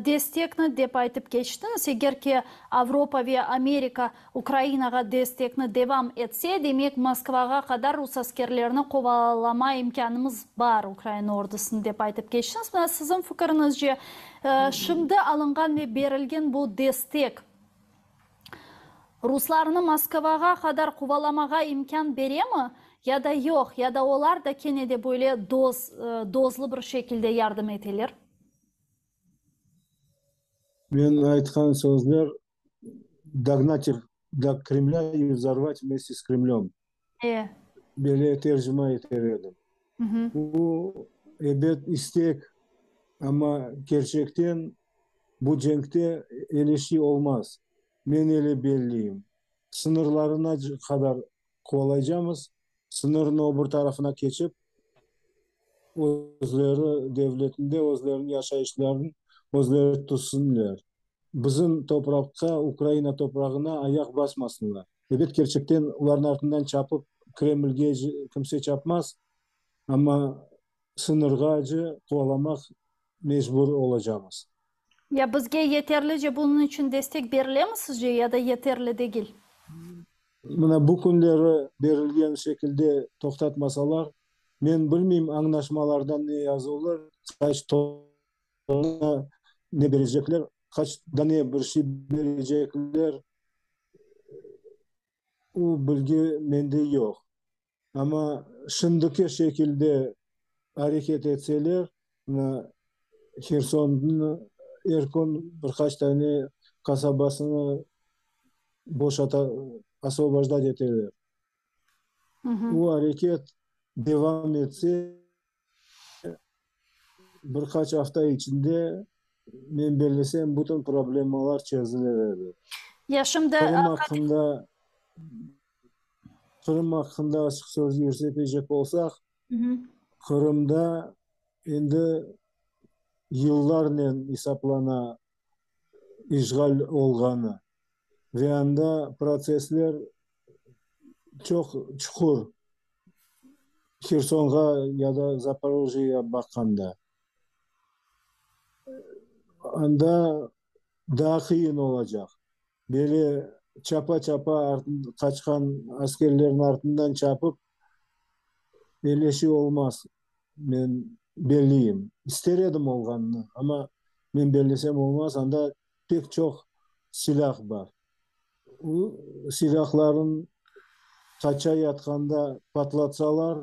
destekni dep aytıp keçtiñiz, eger ki Avropa ve Amerika Ukrainağa destekni devam etse, demek Moskvağa qadar rus askerlerini qovalama imkânımız bar Ukraina ordusını dep aytıp keçtiñiz. Mına siziñ fikiriñizce, şimdi alınğan ve berilgen bu destek Ruslarnı Moskvağa qadar quvalamağa imkân beremi, ya da yoq, ya da olar da kene de böyle doz, dozlı bir şekilde yardım eteler? Men aytqan sözler, dognat ih do Kremlâ i vzorvat vmeste s Kremlöm. E. Böyle tercima eter edim. Bu, ebet, istek, amma kerçekten bu cenkte ele şey olmaz. Men ele belliyim. Sıñırlarına qadar quvalaycamız, sıñırnıñ o bir tarafına keçip, özleri devletinde özleriniñ yaşayışlarını özleri tüzsünler. Bizim topraqqa, Ukraina toprağına ayaq basmasınlar. Ebet, kerçekten, olarnıñ artından çapıp, Kremlge kimse çapmaz, amma sıñırğace quvalamaq mecbur olacamız. Ya bizge yeterlice bunıñ içün destek berilemi sizce, ya da yeterli degil? Mına bu künleri berilgen şekilde toqtatmasalar, men bilmeyim, añlaşmalarda ne yazılır, qaç tonna ne berecekler, qaç dane bir şey berecekler, o bilgi mende yoq. Amma şimdiki şekilde areket etseler, mına Hersonnı er kün bir qaç tane qasabasını boşata, osvobojdat eteler. O areket devam etse, bir qaç afta içinde, men bellesem, bütün problemalar çezilir edi. Ya şimdi, Qırım aqqında Qırım aqqında açıq söz yürsetecek olsaq, Qırımda endi yıllarnen esaplana işğal olğanı ve anda protsessler çoq çuqur, Hersonğa ya da Zaporojyege baqqanda. Anda daa qıyın olacaq. Böyle çapa-çapa qaçqan askerlerniñ artından çapıp, öyle şey olmaz, men belliyim. İster edim olğanını, amma men bellesem olmaz, anda pek çoq silâh bar. Silâhların qaça yatqanda patlatsalar,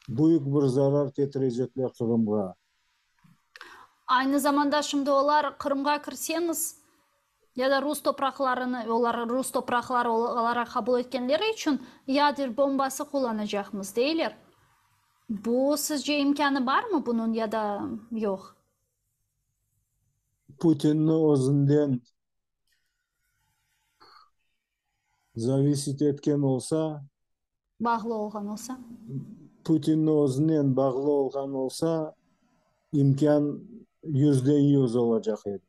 büyük bir zarar ketirecekler Qırımğa. Aynı zamanda şimdi olar Qırımğa kirseñiz, ya da rus topraqlarını, olar rus topraqları olaraq qabul etkenleri içün yader bombası qullanacaqmız, deyler. Bu, sizce, imkânı barmı bunıñ ya da yoq? Putinni özünden zavisit etken olsa, Bağlı olğan olsa. Putinni özünen bağlı olğan olsa, imkân 100% olacaq edi.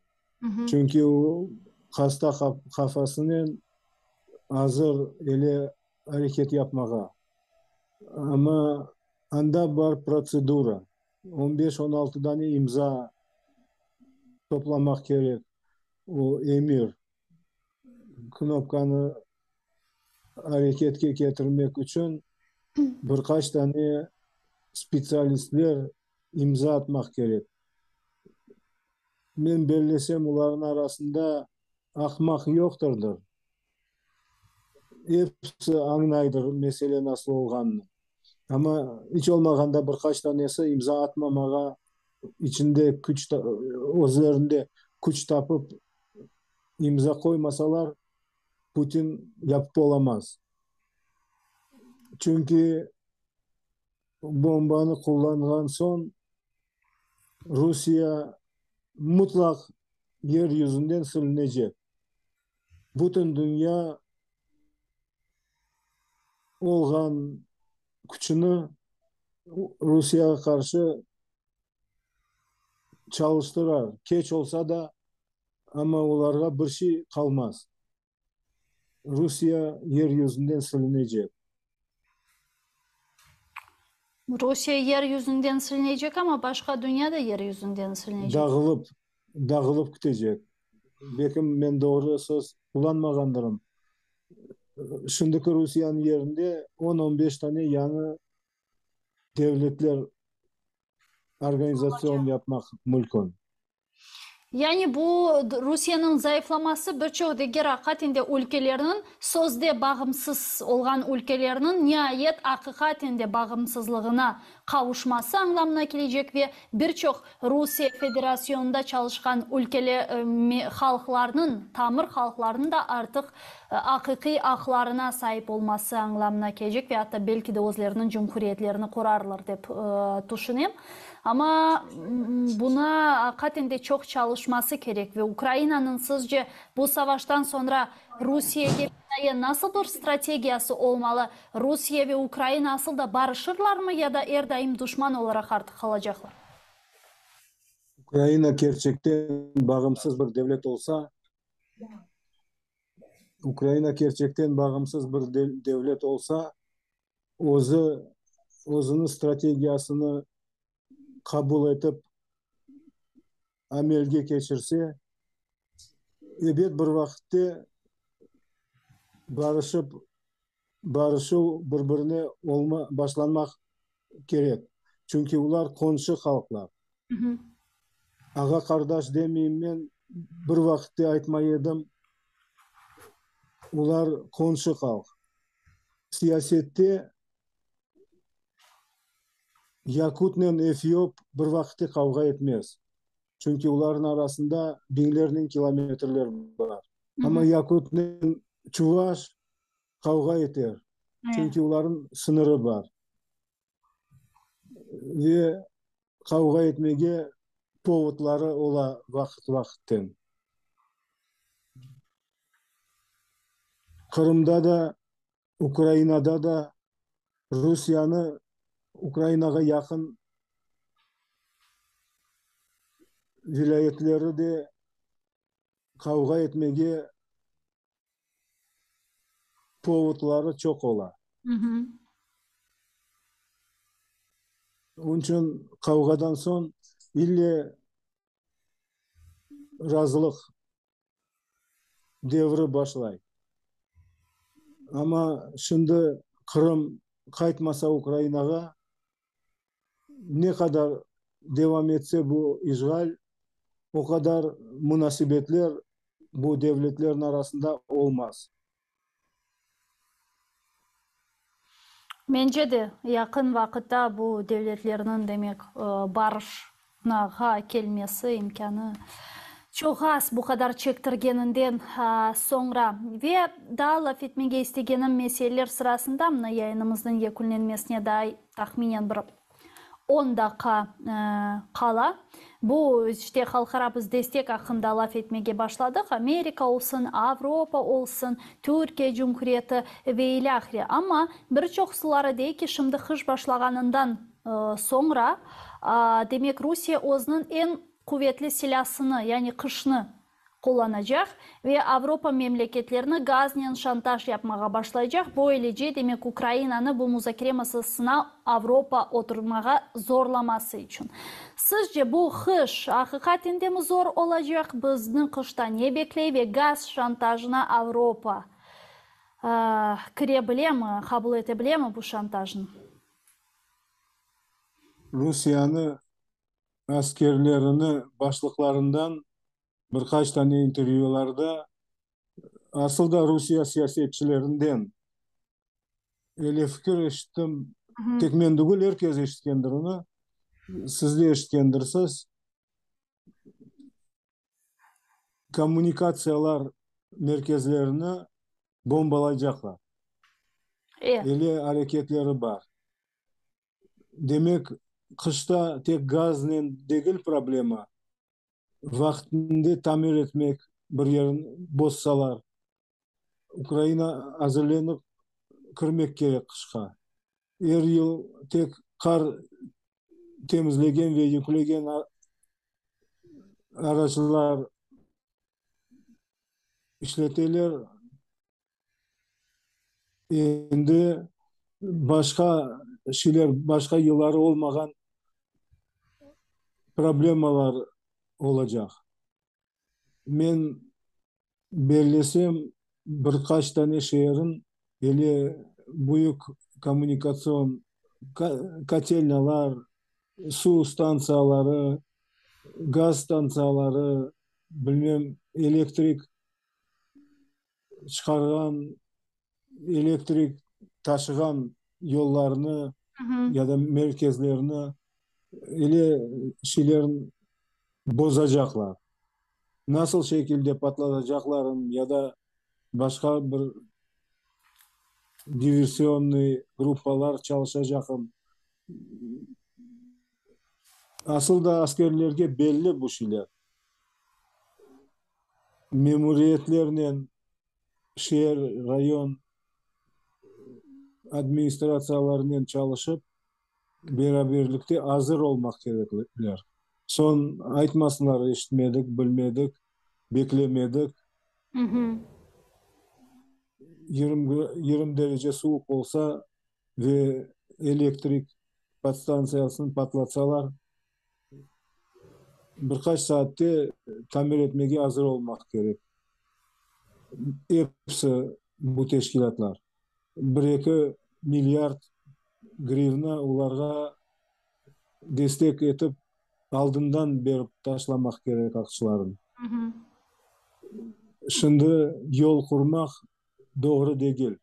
Çünki o hasta qafasınen azır ele areket yapmağa. Amma anda bar protsedura. On beş, on altı dane imza toplamaq kerek, o emir knopkanı areketke ketirmek içün bir qaç dane spetsialistler imza atmaq kerek. Men bellesem, olarnıñ arasında aqmaq yoqtırdır. Episi añlaydır mesele nasıl olğanını. Amma iç olmağanda bir qaç tanesi imza atmamağa içinde küç, özlerinde küç tapıp imza qoymasalar, Putin yapıp olamaz. Çünki bombanı qullanğan soñ Rusiye mutlaq yer yüzünden silinecek. Bütün dünya olğan küçüni Rusiyege qarşı çalıştırar. Keç olsa da, amma olarğa bir şey qalmaz. Rusiye yer yüzünden silinecek. Rusiye yer yüzünden silinecek, amma başqa dünya da yer yüzünden silinecek. Dağılıp, dağılıp ketecek. Belkim men doğru söz qullanmağandırım. Şimdiki Rusiyeniñ yerinde on, on beş tane yañı devletler organizasyon yapmaq mülkün. Yani bu Rusiyeniñ zayıflaması bir çoq diger aqiqaten de ülkelerniñ, sözde bağımsız olğan ülkelerniñ niayet aqiqaten de bağımsızlığına qavuşması añlamına kelecek ve bir çoq Rusiye Federasyonında çalışqan ülkele halqlarnıñ, tamır halqlarnıñ da artıq aqiqiy aqlarına saip olması añlamına kelecek ve atta belki de özleriniñ cumhuriyetlerini qurarlar dep tüşünem. Amma buna aqiqaten de çoq çalışması kerek ve Ukrainanıñ sizce bu savaştan soñra Rusiyege binaen nasıl bir strategiyası olmalı? Rusiye ve Ukraina asıl da barışırlarmı ya da er daim duşman olaraq artıq qalacaqlar? Ukraina kerçekten bağımsız bir devlet olsa, Ukraina kerçekten bağımsız bir devlet olsa, özü özüniñ strategiyasını qabul etip amelge keçirse, ebet bir vaqıtte barışıp barışuv bir-birine olma başlanmaq kerek. Çünki olar qonşu halqlar. Ağa-qardaş demeyim men, bir vaqıtte aytmay edim, olar qonşu halq. Siyasette yakutnen efiop bir vaqıtte qavğa etmez. Çünki olarnıñ arasında biñlernen kilometrler bar. Amma yakutnen çuvaş qavğa eter. Çünki olarnıñ sıñırı bar. Ve qavğa etmege povodları ola vaqıt-vaqıtten. Qırımda da, Ukrainada da Rusiyanı Ukrainağa yaqın vilâyetleri de qavğa etmege povodları çoq ola. Onıñ içün qavğadan soñ ille razılıq devri başlay. Amma şimdi Qırım qaytmasa Ukrainağa, ne qadar devam etse bu işğal, o qadar munasebetler. Bu devletlerniñ arasında olmaz. Mence de, yaqın vaqıtta bu devletlerniñ, demek, barışnağa kelmesi imkânı çoq az, bu qadar çektirgeninden soñra. Ve daa laf etmege istegenim meseleler sırasında, mına yayınımıznıñ yekünlenmesine daa tahminen bir On daqqa qala. Bu, işte, halqara biz destek aqqında laf etmege başladıq, Amerika olsun, Avropa olsun, Türkiye Cumhuriyeti ve ilâhre. Amma bir çoqsuları dey ki, şimdi qış başlağanından soñra, demek, Rusiye özüniñ eñ quvetli silâsını, yani qışnı qullanacaq ve Avropa memleketlerini gaznen şantaj yapmağa başlaycaq, böylece, demek, Ukrainanı bu muzakere masasına Avropa oturmağa zorlaması içün. Sizce, bu qış aqiqaten de mi zor olacaq, bizni qışta ne bekley ve gaz şantajına Avropa kire bilemi, qabul ete bilemi bu şantajnı? Rusiyeni askerlerini başlıqlarından bir qaç tane intervyularda, asıl da Rusiye siyasetçilerinden öyle fikir eşittim, tek men degil, er kes eşitkendir onı, siz de eşitkendirsiz, kommunikatsiyalar merkezlerini bombalaycaqlar. Öyle areketleri bar. Demek, qışta tek gaznen degil problema, vaqtında tamir etmek, bir yerini bozsalar. Ukraina azırlenip kirmek kerek qışqa. Er yıl tek qar temizlegen ve yüklegen araçlar işleteler. Endi başqa şeyler, başqa yılları olmağan problemalar olacaq. Men bellesem, bir qaç tane şeerin ele büyük kommunikatsion kotelnâlar, suv stantsiyaları, gaz stantsiyaları, bilmem, elektrik çıqarğan, elektrik taşığan yollarnı ya da merkezlerni ile şeylerin bozacaqlar. Nasıl şekilde patlatacaqların ya da başqa bir diversionnıy gruppalar çalışacaqın. Asıl da askerlerge belli bu şeyler. Memuriyetlernen, şeer, rayon administratsiyalarınen çalışıp, beraberlikte azır olmaq kerekler. Soñ aytmasınlar, eşitmedik, bilmedik, beklemedik. 20 derece suvuq olsa ve elektrik podstantsiyasını patlatsalar, bir qaç saatte tamir etmege azır olmaq kerek. Episi bu teşkilâtlar. Bir-eki milliard grivna olarğa destek etip, aldından berip taşlamaq kerek aqçalarını. Şimdi yol qurmaq doğru degil.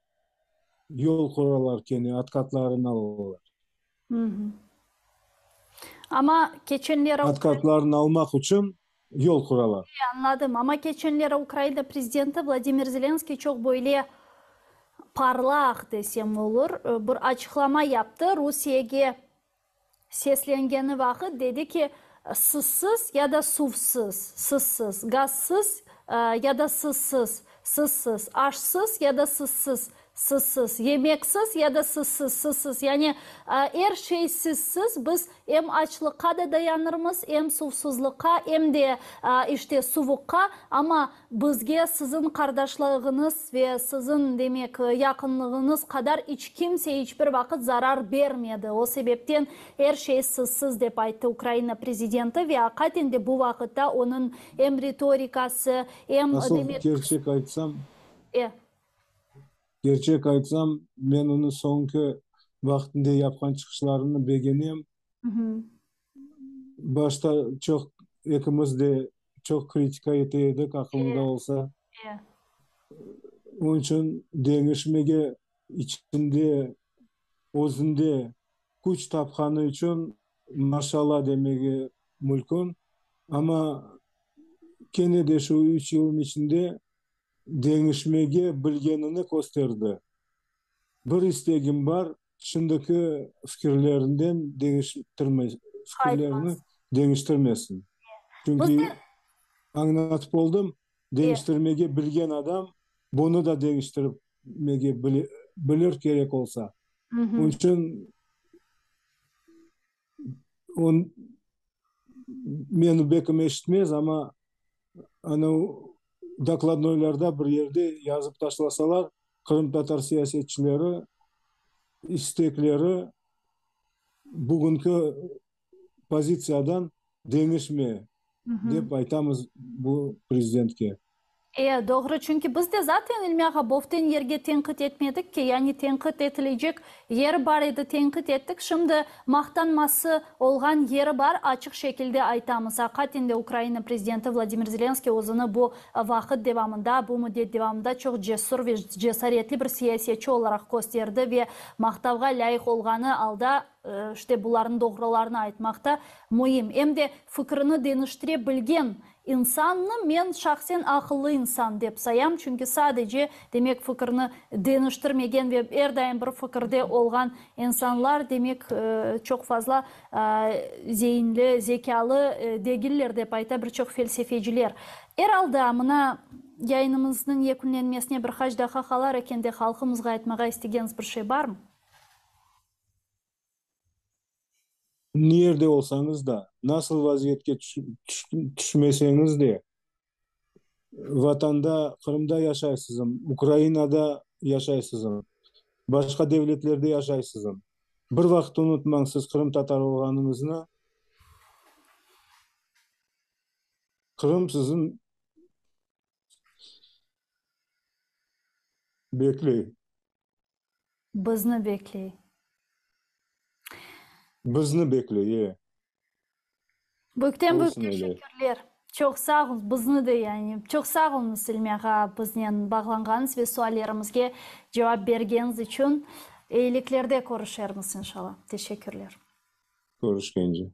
Yol quralar kene, otkatlarını alalar. Amma keçenleri. Otkatlarını almaq içün yol quralar. Añladım. Amma keçenleri Ukraina prezidenti Vladimir Zelenskiy çoq böyle parlaq desem olur, bir açıqlama yaptı. Rusiyege seslengeni vaqıt dedi ki, sızsız ya da suvsız, sızsız, gazsız ya da sızsız, sızsız, aşsız ya da sızsız, Sizsiz, yemeksiz ya da sizsiz, sizsiz, yani er şey sizsiz, biz em açlıqqa da dayanırmız, em suvsuzlıqqa, em de, işte, suvuqqa, amma bizge siziñ qardaşlığıñız ve siziñ, demek, yaqınlığıñız qadar iç kimse iç bir vaqıt zarar bermedi. O sebepten er şey sizsiz, dep ayttı Ukraina prezidenti ve aqaten de bu vaqıtta onıñ em ritorikası, em, Asıl, demek. kerçek aytsam. E. Kerçek aytsam, men onı soñki vaqtında yapqan çıqışlarını begenem. Başta çoq ekimiz de. çoq kritika ete edik, aqılıñda olsa. Onıñ içün deñişmege içinde, özünde küç tapqanı içün maşalla demege mülkün. Amma kene de şu üç yılın içinde deñişmege bilgenini kösterdi. Bir istegim bar, şimdiki fikirlerinden deñiştirme, fikirlerini deñiştirmesin. Çünki añlatıp oldım, deñiştirmege bilgen adam bunı da deñiştirmege bilir kerek olsa. Onıñ içün meni bekim eşitmez, amma anav dokladnoylarda bir yerde yazıp taşlasalar, qırımtatar siyasetçileri istekleri bugünki pozitsiyadan deñişme, dep aytamız bu prezidentke. E, doğru, çünki biz de zaten, İlmi ağa, boften yerge tenqit etmedik ki, yani tenqit etilecek yeri bar edi, tenqit ettik, şimdi maqtanması olğan yeri bar, açıq şekilde aytamız. Aqaten de Ukraina prezidenti Vladimir Zelenskiy özüni bu vaqıt devamında, bu müddet devamında çoq cesur ve cesaretli bir siyasetçi olaraq kösterdi ve maqtavğa lâyıq olğanı alda, işte bularnıñ doğrularını aytmaq da müim. Em de fikrini deñiştire bilgen insannı men şahsen aqıllı insan dep sayam, çünki sadece, demek, fikrini deñiştirmegen ve er daim bir fikirde olğan insanlar, demek, çoq fazla zeinli, zekâlı degiller, dep ayta bir çoq felsefeciler. Er alda, mına, yayınımıznıñ yekünlenmesine bir qaç daqqa qalar eken de, halqımızğa aytmağa istegeniñiz bir şey barmı? Ne yerde olsañız da, nasıl vaziyetke tüşmeseñiz de, Vatanda, Qırımda yaşaysızm, Ukrainada yaşaysızm, başqa devletlerde yaşaysızm, bir vaqıt unutmañ siz qırımtatar olğanıñıznı, Qırım siziñ bekley. Bizni bekley. Bizni bekley, e. Büyükten büyük teşekkürler. Çoq sağ oluñız, bizni de yani. Çoq sağ oluñız, İlmi ağa, biznen bağlanğanıñız ve suallerimizge cevap bergeniñiz içün. Eyiliklerde körüşermiz, inşallah. Teşekkürler. Körüşkence.